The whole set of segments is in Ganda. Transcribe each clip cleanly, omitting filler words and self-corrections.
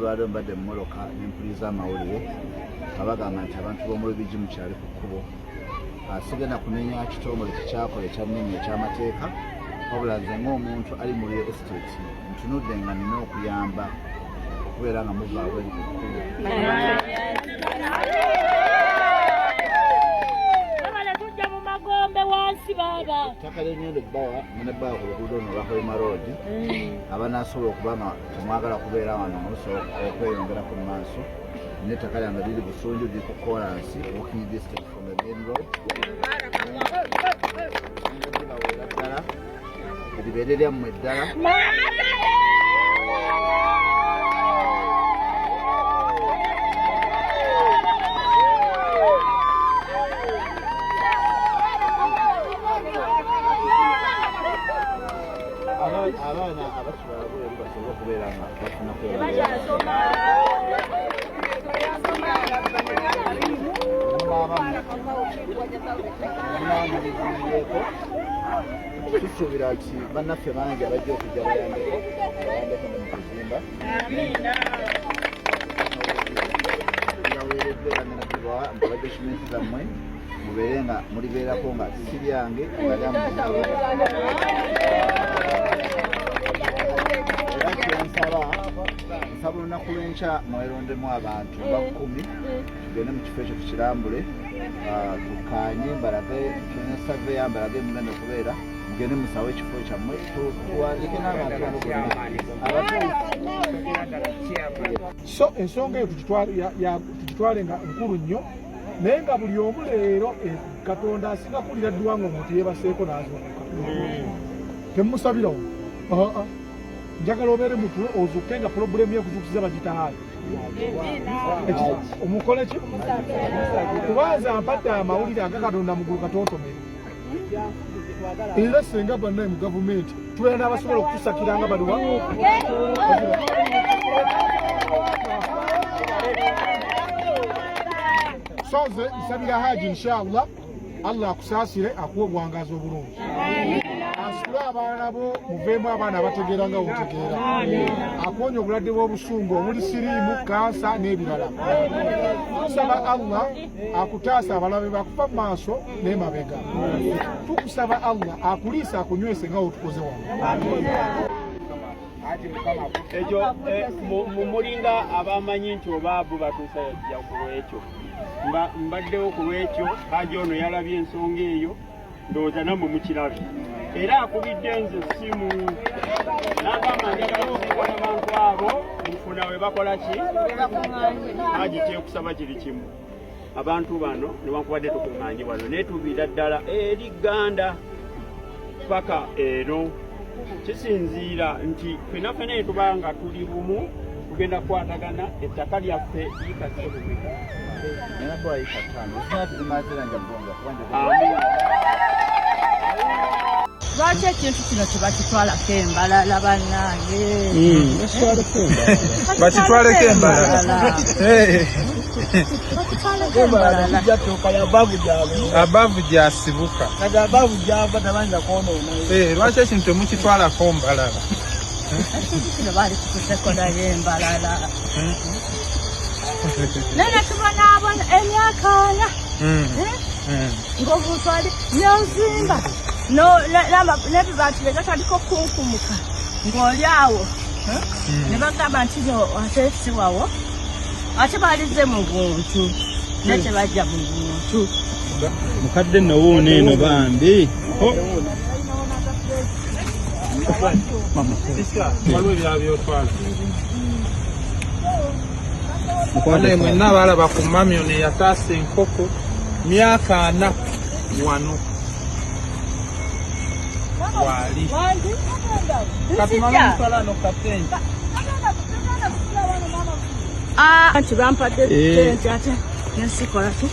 Olwaleero mbadde mu mmotoka ne mpuliriza amawulire nga bagamba nti abantu b'omu Lubigi mukyali ku kkubo. Sigenda kunenya kitongole kikyakola ekya nnimi eky'amateeka, wabula nze ng'omuntu ali mu real estate ntunudde nga nina okuyamba okubeera nga muva abweru ku kkubo. Ettaka lyengenda ebbawa ngenda bbawa ku luguudo luno olwa Hoima Road. Abanaasobola okuba nga temwagala kubeera wano nga musobola okweyongerako mu maaso, n'ettaka lyange liri Busunju, liri ku koolansi, walking distance from the main road. Ngenda libaweera ddala libeere lyammwe ddala. Abaana abasula abweru basobole okubeera nga bafunako munaaba. Tusuubira nti bannaffe bangi abajja okujja bayambeko bayambeko ne mu kuzimba. Baweereddwa era ngenda kubawa mbawa dokumenti zammwe, mubeere nga mulibeerako nga si byange nga lyammwe. Era kyensaba, nsaba olunaku lw'enkya mwerondemu abantu nga 10, tugende mu kifo ekyo tukirambule, tukkaanye, mbalage tulina surveyor, mbalage mugenda okubeera, mugende musawe ekifo kyammwe, tuwandiike n'abantu bano bonna abatuufu. So ensonga eyo tugitwale nga nkulu nnyo, naye nga buli omu leero Katonda asinga kuwulira dduwa nga omuntu yeebaseeko n'azuukuka. Temumusabirawo. Aa, njagala obeere mutulo ozuukuke nga pulobulemu yekuzuukusiza bagitaayo. Omukole ki? Kubanza ampadde amawulire aga Katonda mugulu katontomere. Era senga bannaye mu gavumenti tubeera n'abasobola okutusakira nga baliwa. So nze nsabira Haji, inshallah Allah akusaasire, akuwe obuwangaazi obulungi, asitule abaana bo, muveemu abaana abategeera nga wotegeera, akuwonya obulwadde bw'obusungu obuli siriimu, kansa n'ebirala. Tusaba Allah akutaasa abalabe bakufa mu maaso n'emabega. Tukusaba Allah akuliisa, akunywese nga wotukoze wano. Ekyo mulinga abamanyi nti oba bo batuusa yajja ku lwekyo, mbaddewo ku lwekyo. Haji ono yalabye ensonga eyo, ndowooza nammwe mukirabye, era akubidde nze essimu n'agamba njagala kusinkana bantu abo mufuna we bakola ki. Haji, kyekusaba kiri kimu, abantu bano newankubadde tukuŋŋaanye wano naye tuviira ddala eri Ganda paka eno, kisinziira nti fena fena etuba nga tuli bumu tugenda kukwatagana ettaka lyaffe yiika sebumeka. Ngenda kuba yiika 5 zina zimaze era nja kubonga kuba nja. Lwaki ekintu kino tebakitwalako embalala bannange? Bakitwaleko embalala. Bakitwaleko embalala. Abavu gyasibuka. Lwaki ekintu temukitwalako mbalala? Ekintu kino baali kituseko naye embalala, naye netubonaabona emyaka 40 ng'omuntu ali nozimba n'ebibaati bye gatandika okukunkumuka ng'oli awo ne bagamba nti no ate siwawo, ate balize mu buntu naye tebajja mu buntu. Mukadde nno wuuno eno bambi. Waliwo ebirala byotwala. Bane mwenna balaba ku mami ono eyataasa enkoko myaka 40 wano waali katumala omutwala no katente. Nti bampadde tenti ate nensikola ki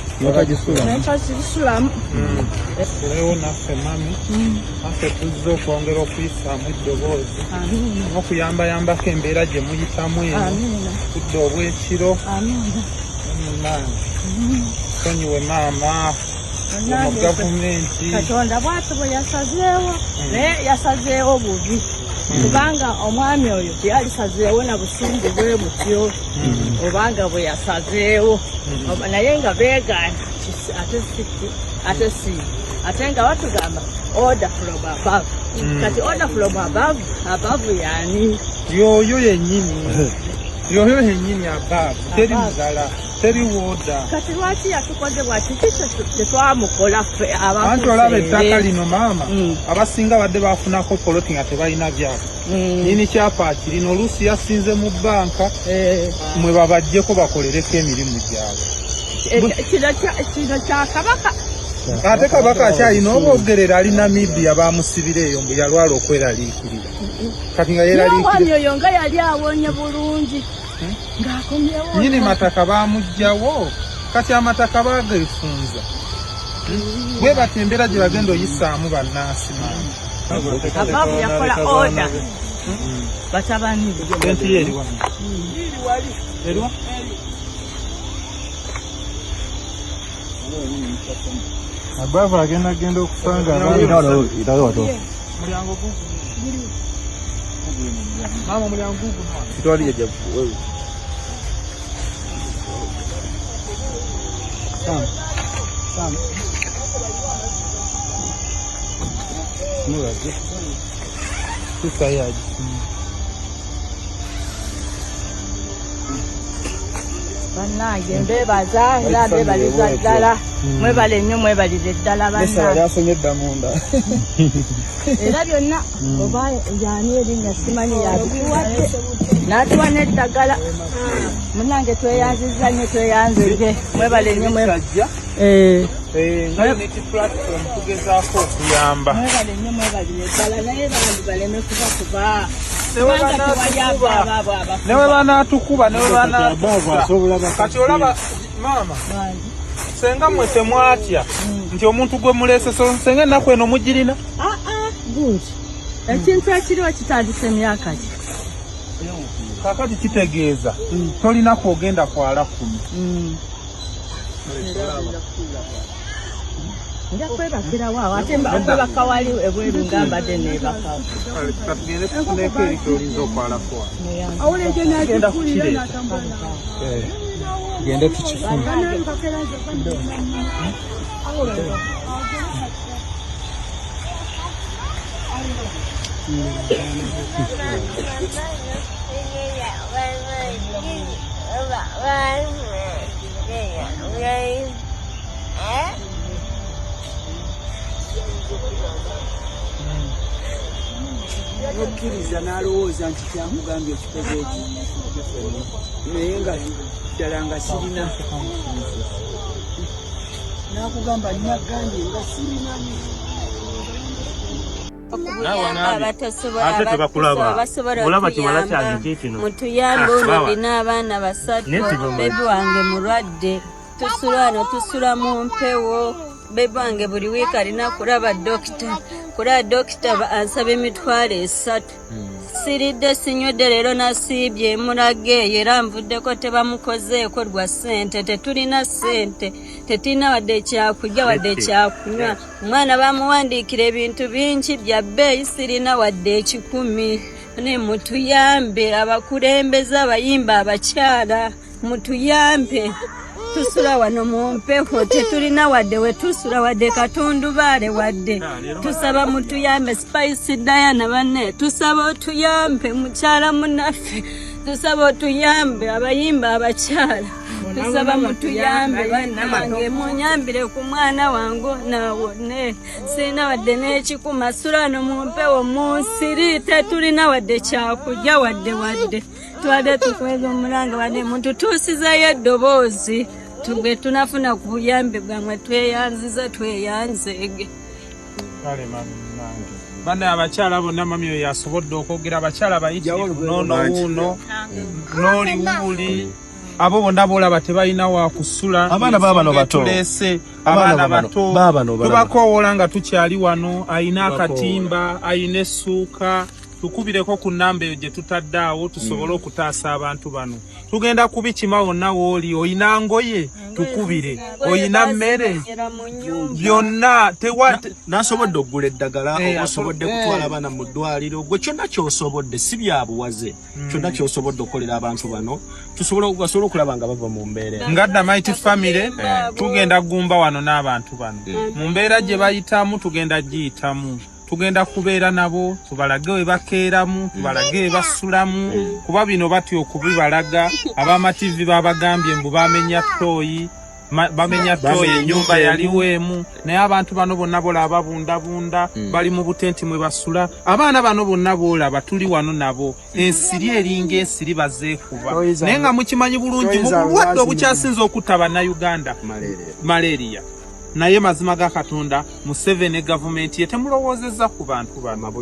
nentagisulamu. Tulewo naffe mami, naffe tuzze okwongera okuyisaamu eddoboozi n'okuyambayambako embeera gye muyitamu eno budde obw'ekiro. Munnange, sonyiwe maama mu gavumenti. Katonda bwatyo bwe yasazeewo, naye yasazeewo bubi. Kubanga omwami oyo teyalisazeewo na busungu bwe butyo obanga bwe yasazeewo. Naye nga beegaana ate si ate si ate nga batugamba order from above. Kati order from above, above yani? Yoyo yennyini, yoyo yennyini above, teri mulala, teri wooda. Kati lwaki yatukoze bwati? Kiki tetwamukola ffe? Anti olaba ettaka abakuseere lino maama, abasinga badde bafunako poloti nga tebalina byapa. Nyini kyapa akirina, oluusi yasinze mu bbanka mwe babajjeko bakolereko emirimu gyabwe. Kino kya kabaka. Ate kabaka akyalina obwogerera, ali Namibia, bamusibira eyo mbu yalwala okweraliikirira. Kati nga n'omwami yeraliikirira oyo nga yali awonye bulungi ng'akomyewo. Nyini mataka bamuggyawo, kati amataka bagefunza bwe bati embeera gye bagenda oyisaamu bannansi maama. Above yakola order batabani be. Tenti ye eriwa? Eriwa? Above agenda genda okusanga Mulyango gugu maama, omulyango gugu. Kitwali jajja wewe. Sam. Sam. Mubaze sisayo agifunye. Bannange, mbebaza era mbebaliza ddala. Mwebale nnyo, mwebalire ddala bannange. Yasomye dda munda. Era byonna oba yani erinnya simanyi, yabituwadde n'atuwa n'eddagala. Munnange, tweyanzizza nnyo, tweyanzige, mwebale nnyo. Sajja Eh, nga Unity Platform tugezaako okuyamba. Mwebale nnyo, mwebalire ddala, naye bambi baleme kubakuba Ne bwe kubanga tewali banaatukuba. abaabo abakuba. Ne bwe banaatukuba, ne bwe banaatukuba. Kati olaba maama, senga mmwe temwatya nti omuntu gwe muleese, so senga ennaku eno mugirina. Ah, ah, good. Ekintu ekiriwo kitandise emyaka ki? Kakati kitegeeza tolina kwogenda kwala kuno. Nja kwebakirawo awo, ate okwebaka wali ebweru nga mbadde neebakawo. Katugende tufuneko eri kyoyinza okwalako wano. Genda kukireeta, tugende tukifune. Nokkiriza n'alowooza nti kyamugambye ekikoze eki, naye nga ddala nga sirina, nakugamba nagambye nga sirina. Ate tebakulaba. Basobola Olaba kiwala otuyamba. kyange kiikino. Mutuyambe. Ah, Ono bawa. ndina abaana basatu. Naye tebamanyi. Baby wange mulwadde, tusula wano, tusula mu mpewo. Baby wange buli wiiki alina kulaba dokita, kulaba dokita ansaba 30,000. Siridde, sinywedde, leero nasiibye emulaga eyo era nvuddeko tebamukozeeko lwa ssente. Tetulina ssente, tetulina wadde ekyakulya wadde ekyakunywa. Omwana bamuwandiikira ebintu bingi bya bbeeyi, sirina wadde 100. Ne mutuyambe, abakulembeze, abayimba, abakyala, mutuyambe. Tusula wano mu mpewo, tetulina wadde we tusula, wadde katundubaale wadde. Tusaba mutuyambe. Spice Diana, banne, tusaba otuyambe. Mukyala munaffe, tusaba otuyambe. Abayimba abakyala, tusaba mutuyambe. Bannange, munyambire ku mwana wange naawone. Sirina wadde n'ekikuma, sula wano mu mpewo mu nsiri, tetulina wadde kyakulya wadde wadde. Tubadde tukweza omulanga wadde mututuusizayo eddoboozi tugwe tunafuna ku buyambi bwamwe. Tweyanziza, tweyanzeege. Kale mami munange, bana abakyala bonna, mami oyo asobodde okwogera. Abakyala bayitirivu noono wuuno n'oli wuuli, abo bonna boolaba tebalina wakusula. Abaana baabano bato. Tuleese Abaana abaana baabano, bato. baabano balaba. Tubakowoola nga tukyali wano. Ayina Tubakowoola. akatimba, ayina essuuka. Tukubireko ku namba eyo gye tutadde awo tusobole okutaasa abantu bano. Tugenda kubikima wonna wooli. Oyina ngoye, tukubire. Oyina mmere, byonna tewa. Nasobodde okugula eddagala, oba osobodde kutwala abaana mu ddwaliro, gwe kyonna kyosobodde, si byabuwaze, kyonna kyosobodde okukolera abantu bano tusobola okulaba nga bava mu mbeera eno. Nga The Mighty Family tugenda gumba wano n'abantu bano mu mbeera gye bayitamu, tugenda giyitamu, tugenda kubeera nabo, tubalage we bakeeramu, tubalage we basulamu, kuba bino batya okubibalaga. Ab'amativi babagambye mbu bamenya toyi, bamenya toyi, ennyumba yaliwo emu, naye abantu bano bonna bolaba babundabunda, bali mu butenti mwe basula. Abaana bano bonna boolaba tuli wano nabo, ensiri eringa ensiri bazeekuba, naye nga mukimanyi bulungi mu bulwadde obukyasinze okutta Bannayuganda, malaria. Naye mazima ga Katonda, Museveni ne gavumenti ye temulowoozezza ku bantu bano.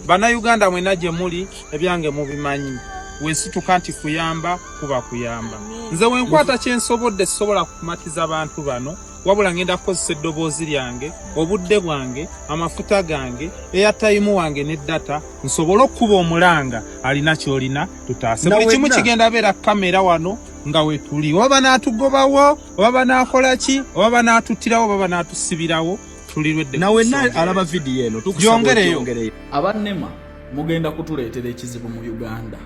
Bannayuganda mwena gye muli, ebyange mubimanyi, wensituka nti kuyamba kuba kuyamba. Nze wenkwata kyensobodde, sisobola kumatiza bantu bano, wabula ngenda kukozesa eddoboozi lyange, obudde bwange, amafuta gange, airtime wange ne data, nsobole okukuba omulanga. Alina kyolina, tutaase. Buli kimu kigenda beera kamera wano nga wetuli, oba banaatugobawo, oba banaakola ki, oba banaatuttirawo, oba banaatusibirawo, tulirwedde. Nawenna alaba vidiyo eno. Gyongereyo. Abannema mugenda kutuleetera ekizibu mu Uganda.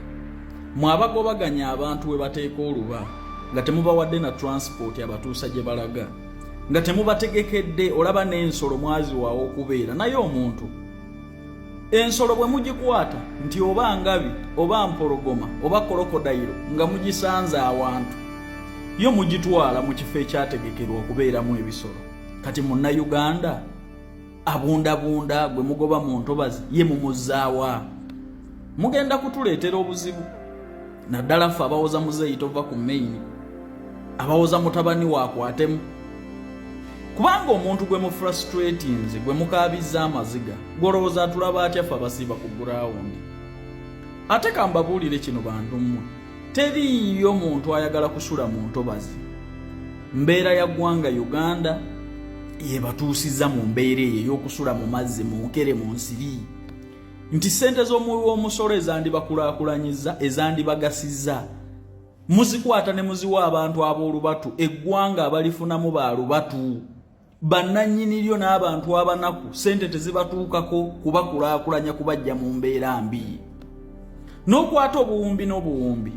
Mwe abagobaganya abantu we bateeka oluba nga temubawadde na transport abatuusa gye balaga, nga temubategekedde, olaba n'ensolo mwaziwaawo okubeera naye omuntu. Ensolo bwe mugikwata nti oba ngabi oba mpologoma oba kolokodayiro nga mugisanze awantu, yo mugitwala mu kifo ekyategekerwa okubeeramu ebisolo. Kati Munnayuganda abundabunda gwe mugoba mu ntobazi ye mumuzzaawa? Mugenda kutuleetera obuzibu, naddala ffe abawoza muzeeyi tova ku maini, abawoza mutabani waakwatemu, kubanga omuntu gwe mu frustratinze, gwe mukaabizza amaziga, gwolowooza atulaba atya ffe abasiiba ku gurawundi? Ate kambabuulire kino, bantu mmwe, teriiyo muntu ayagala kusula mu ntobazi. Mbeera ya ggwanga Uganda yebatuusiza mu mbeera eyo ey'okusula mu mazzi, mu nkere, mu nsiri, nti ssente z'omuwi w'omusolo ezandibakulaakulanyiza, ezandibagasizza, muzikwata ne muziwa abantu ab'olubatu. Eggwanga abalifunamu ba lubatu, bannannyini lyo n'abantu abanaku, ssente tezibatuukako kubakulaakulanya, kubajja mu mbeera mbi. N'okwata obuwumbi n'obuwumbi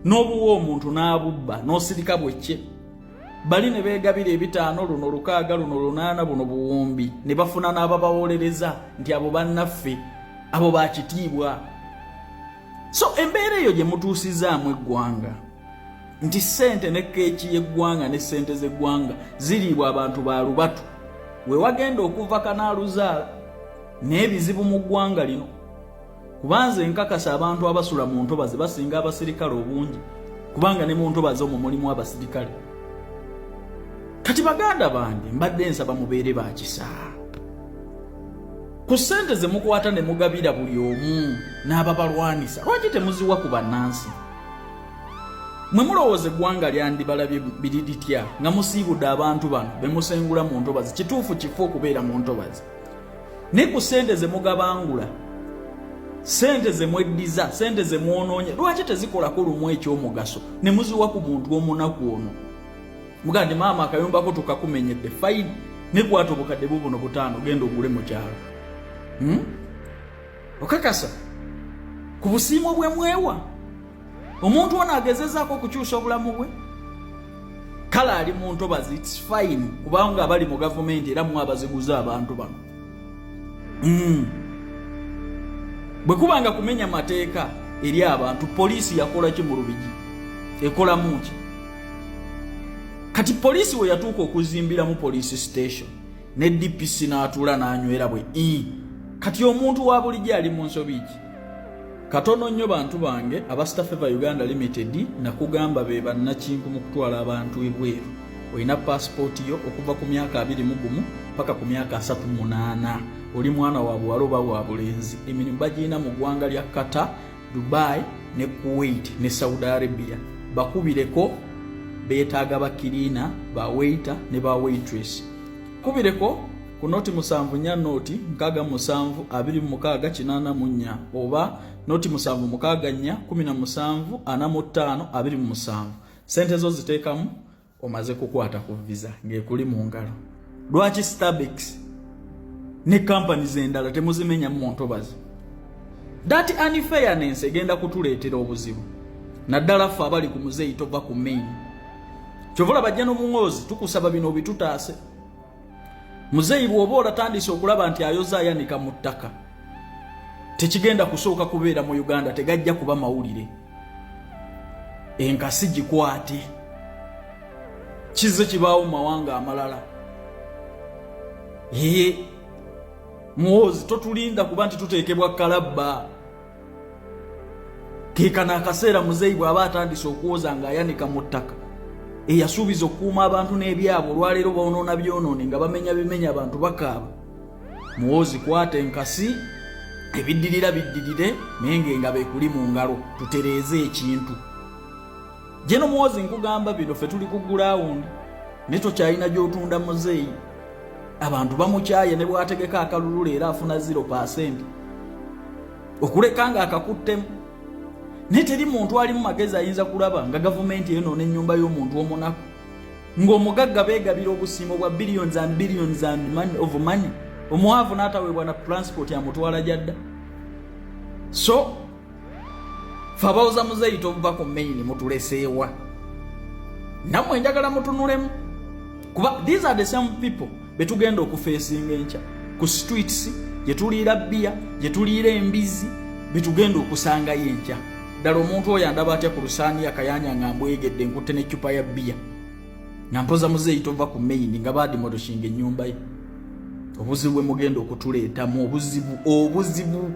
n'obuwa omuntu n'abubba n'osirika bwekye, bali ne beegabira ebitaano, luno lukaaga, luno lunaana, buno buwumbi, ne bafuna n'ababawolereza nti abo bannaffe, abo bakitiibwa. So embeera eyo gye mutuusizaamu eggwanga, nti ssente ne keeki y'eggwanga ne ssente z'eggwanga ziriibwa abantu ba lubatu, we wagenda okuva kanaaluzaala n'ebizibu mu ggwanga lino, kubanze nkakasa abantu abasula mu ntobazi basinga abasirikale obungi, kubanga ne mu ntobazi omwo mulimu abasirikale. Kati baganda bange, mbadde nsaba mubeere bakisa ku ssente ze mukwata ne mugabira buli omu n'ababalwanisa. Lwaki temuziwa ku bannansi? Mwe mulowooza eggwanga lyandibalabye biri litya nga musiibudde abantu bano be musengula mu ntobazi? Kituufu kifo okubeera mu ntobazi, naye ku ssente ze mugabangula, ssente ze mweddiza, ssente ze mwonoonye, lwaki tezikolako lumu ekyomugaso ne muziwa ku muntu omunaku ono? Mugaa nti maama, akayumbako tukakumenyedde, fine, nekwata obukadde bubuno butaano, genda ogule mu kyalo. Okakasa ku busiimo bwe mwewa omuntu ono agezezaako okukyusa obulamu bwe. Kale ali mu ntobazi, it's fine, kubanga abali mu gavumenti era mu abaziguza abantu bano. Bwe kubanga kumenya mateeka eri abantu, poliisi yakola ki mu Lubigi? Ekolamu ki? Kati poliisi we yatuuka okuzimbiramu police station ne DPC n'atuula n'anywera bwe i, kati omuntu wa bulijjo ali mu nsobi ki? Katono nnyo, bantu bange aba Stafeva Uganda Limited, nakugamba be bannakinku mu kutwala abantu ebweru. Olina paasipooti yo okuva ku myaka 21 paka ku myaka 38, oli mwana wa buwala oba wa bulenzi, emirimu bagirina mu ggwanga lya Qatar, Dubai ne Kuwait ne Saudi Arabia. Bakubireko, beetaaga ba cleaner, ba waiter ne ba waitress. Kubireko. ku noti 74 67 26 84 oba noti 764 17 45 27. Sente zo ziteekamu, omaze kukwata ku visa ng'ekuli mu ngalo. Lwaki Stabex ne companies endala temuzimenya mu ntobazi? That unfairness egenda kutuleetera obuzibu, naddala ffe abali ku Muzeeyi Tova ku Main. Kyova olaba bajja n'omuŋoozi, tukusaba bino obitutaase. Muzeeyi bw'oba olatandise okulaba nti ayoza ayanika mu ttaka, tekigenda kusooka kubeera mu Uganda, tegajja kuba mawulire. Enkasi gikwate, kizze kibaawo mu mawanga amalala. Ee, Muwoozi, totulinda kuba nti tuteekebwa kalabba. Keekano akaseera muzeeyi bw'aba atandise okuwoza ng'ayanika mu ttaka, eyasuubiza okukuuma abantu n'ebyabwe, olwaleero bonoona byonoone nga bamenya bimenya, abantu bakaaba. Muwoozi, kwata enkasi, ebiddirira biddirire, naye ng'engabo ekuli mu ngalo, tutereeze ekintu. Jeno Muwoozi, nkugamba bino, ffe tuli ku gulawundi, naye tokyalina gy'otunda muzeeyi. Abantu bamukyaye, ne bwategeka akalulu leero afuna 0% okuleka nga akakuttemu. Naye teri muntu ali mu magezi ayinza kulaba nga gavumenti eyonoona ennyumba y'omuntu omunaku, ng'omugagga beegabira obusiimo bwa billions and billions and money of money, omwavu n'ataweebwa na transport amutwala gyadda. So fe abawoza Muzeeyi Tobuva ku Main, mutuleseewa? Nammwe njagala mutunulemu, kuba these are the same people betugenda okufeesinga enkya ku streets gye tuliira bbiya, gye tuliira embizi, betugenda okusangayo enkya. Ddala omuntu oyo andaba atya ku lusaaniya kayanya nga mbwegedde, nkutte n'eccupa ya bbiya, nga mpoza Muzeeyi Tova ku Main, nga baadimoloshinga ennyumba ye? Obuzibu bwe mugenda okutuleetamu, obuzibu, obuzibu.